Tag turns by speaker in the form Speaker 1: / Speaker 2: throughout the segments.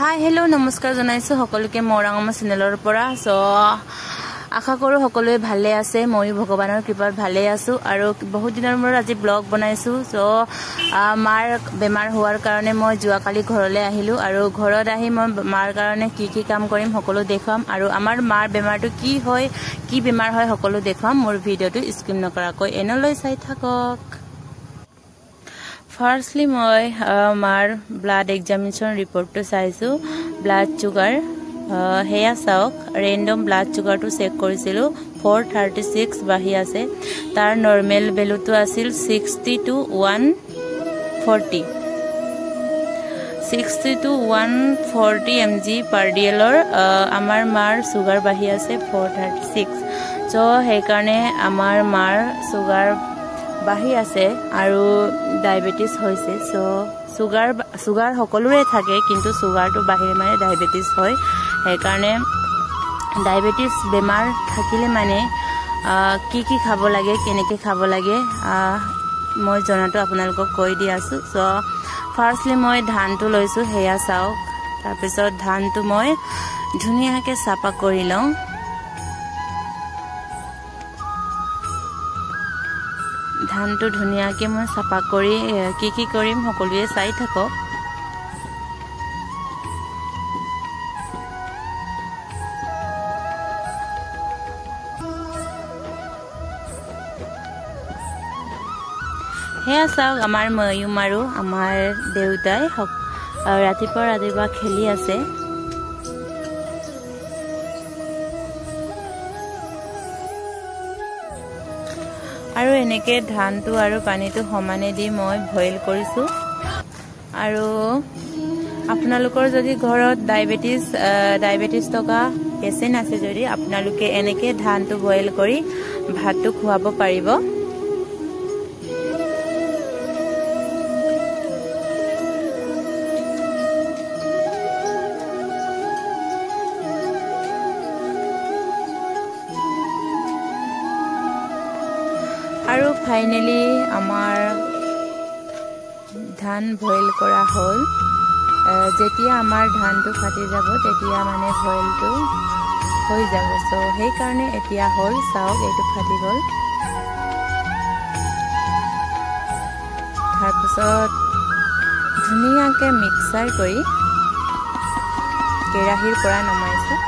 Speaker 1: Hi hello' নমস্কাৰ জনাইছোঁ সকলোকে মৰাঙমা চেনেলৰ পৰা। চ' আশা কৰোঁ সকলোৱে ভালে আছে, ময়ো ভগৱানৰ কৃপাত ভালে আছোঁ। আৰু বহুত দিনৰ মূৰত আজি ব্লগ বনাইছোঁ। চ' মাৰ বেমাৰ হোৱাৰ কাৰণে মই যোৱাকালি ঘৰলৈ আহিলোঁ আৰু ঘৰত আহি মই মাৰ কাৰণে কি কি কাম কৰিম সকলো দেখুৱাম আৰু আমাৰ মাৰ বেমাৰটো কি হয়, কি বেমাৰ হয় সকলো দেখুৱাম। মোৰ ভিডিঅ'টো স্কিপ নকৰাকৈ এনেলৈ চাই থাকক। ফাৰ্ষ্টলি মই মাৰ ব্লাড এক্সামিনেশ্যন ৰিপৰ্টটো চাইছোঁ, ব্লাড চুগাৰ। সেয়া চাওক, ৰেণ্ডম ব্লাড চুগাৰটো চেক কৰিছিলোঁ, 436 বাঢ়ি আছে। তাৰ নৰ্মেল ভেলুটো আছিল 60 to 140, 60 to 140 mg per D এলৰ আমাৰ মাৰ চুগাৰ বাঢ়ি আছে 436। চ' সেইকাৰণে আমাৰ মাৰ চুগাৰ বাঢ়ি আছে আৰু ডায়েবেটিছ হৈছে। চ' চুগাৰ সকলোৰে থাকে, কিন্তু চুগাৰটো বাঢ়িলে মানে ডায়েবেটিছ হয়। সেইকাৰণে ডায়েবেটিছ বেমাৰ থাকিলে মানে কি কি খাব লাগে, কেনেকৈ খাব লাগে মই জনাটো আপোনালোকক কৈ দি আছোঁ। চ' ফাৰ্ষ্টলি মই ধানটো লৈছোঁ, সেয়া চাওক। তাৰপিছত ধানটো মই ধুনীয়াকৈ চাফা কৰি লওঁ। ধানটো ধুনীয়াকৈ মই চাফা কৰি কি কি কৰিম সকলোৱে চাই থাকক। সেয়া চাওক, আমাৰ ময়ূম আৰু আমাৰ দেউতাই ৰাতিপুৱা ৰাতিপুৱা খেলি আছে। আৰু এনেকৈ ধানটো আৰু পানীটো সমানে দি মই বইল কৰিছোঁ। আৰু আপোনালোকৰ যদি ঘৰত ডায়েবেটিছ থকা পেচেণ্ট আছে যদি, আপোনালোকে এনেকৈ ধানটো বইল কৰি ভাতটো খুৱাব পাৰিব। আৰু ফাইনেলি আমাৰ ধান বইল কৰা হ'ল। যেতিয়া আমাৰ ধানটো ফাটি যাব তেতিয়া মানে বইলটো হৈ যাব। চ' সেইকাৰণে এতিয়া হ'ল, চাওক এইটো ফাটি গ'ল। তাৰপিছত ধুনীয়াকৈ মিক্সাৰ কৰি কেৰাহীৰ পৰা নমাইছোঁ।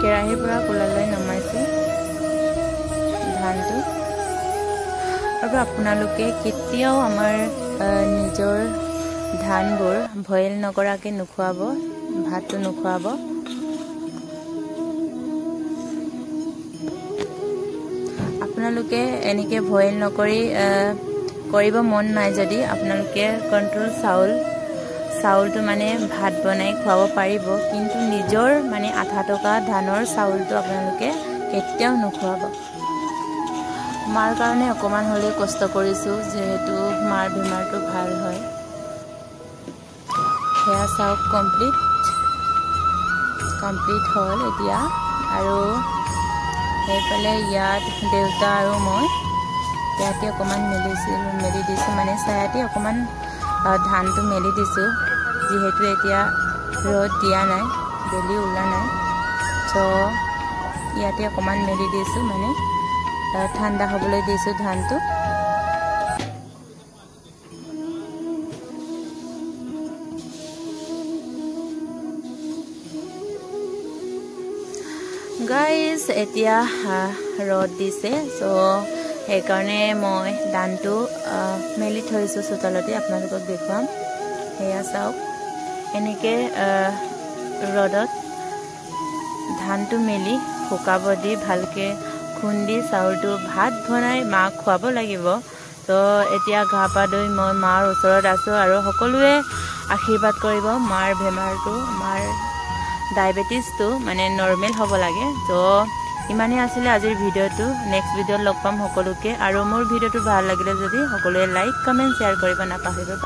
Speaker 1: কেৰাহীৰ পৰা কোলালৈ নমাইছোঁ ধানটো। আৰু আপোনালোকে কেতিয়াও আমাৰ নিজৰ ধানবোৰ বইল নকৰাকৈ নোখোৱাব, ভাতটো নোখোৱাব। আপোনালোকে এনেকৈ বইল নকৰি কৰিব মন নাই যদি আপোনালোকে কণ্ট্ৰল চাউলটো মানে ভাত বনাই খুৱাব পাৰিব, কিন্তু নিজৰ মানে আধা টকা ধানৰ চাউলটো আপোনালোকে কেতিয়াও নোখোৱাব। মাৰ কাৰণে অকণমান হ'লেও কষ্ট কৰিছোঁ, যিহেতু মাৰ বেমাৰটো ভাল হয়। সেয়া চাওক, কমপ্লিট হ'ল এতিয়া। আৰু সেইফালে ইয়াত দেউতা আৰু মই ইয়াতে অকণমান মেলি দিছোঁ, মানে ছায়াতে অকণমান ধানটো মেলি দিছোঁ, যিহেতু এতিয়া ৰ'দ দিয়া নাই, বেলি ওলোৱা নাই। চ' ইয়াতে অকণমান মেলি দিছোঁ, মানে ঠাণ্ডা হ'বলৈ দিছোঁ ধানটো। গাইজ এতিয়া ৰ'দ দিছে, চ' সেইকাৰণে মই ধানটো মেলি থৈছোঁ চোতালতে, আপোনালোকক দেখুৱাম। সেয়া চাওক, এনেকৈ ৰ'দত ধানটো মেলি শুকাব দি ভালকৈ খুন্দি চাউলটো ভাত বনাই মাক খুৱাব লাগিব। তো এতিয়া গা পা ধুই মই মাৰ ওচৰত আছোঁ আৰু সকলোৱে আশীৰ্বাদ কৰিব মাৰ বেমাৰটো, মাৰ ডায়েবেটিছটো মানে নৰ্মেল হ'ব লাগে। তো ইমানেই আছিলে আজিৰ ভিডিঅ'টো। নেক্সট ভিডিঅ'ত লগ পাম সকলোকে। আৰু মোৰ ভিডিঅ'টো ভাল লাগিলে যদি সকলোৱে লাইক, কমেণ্ট, শ্বেয়াৰ কৰিব নাপাহৰিব।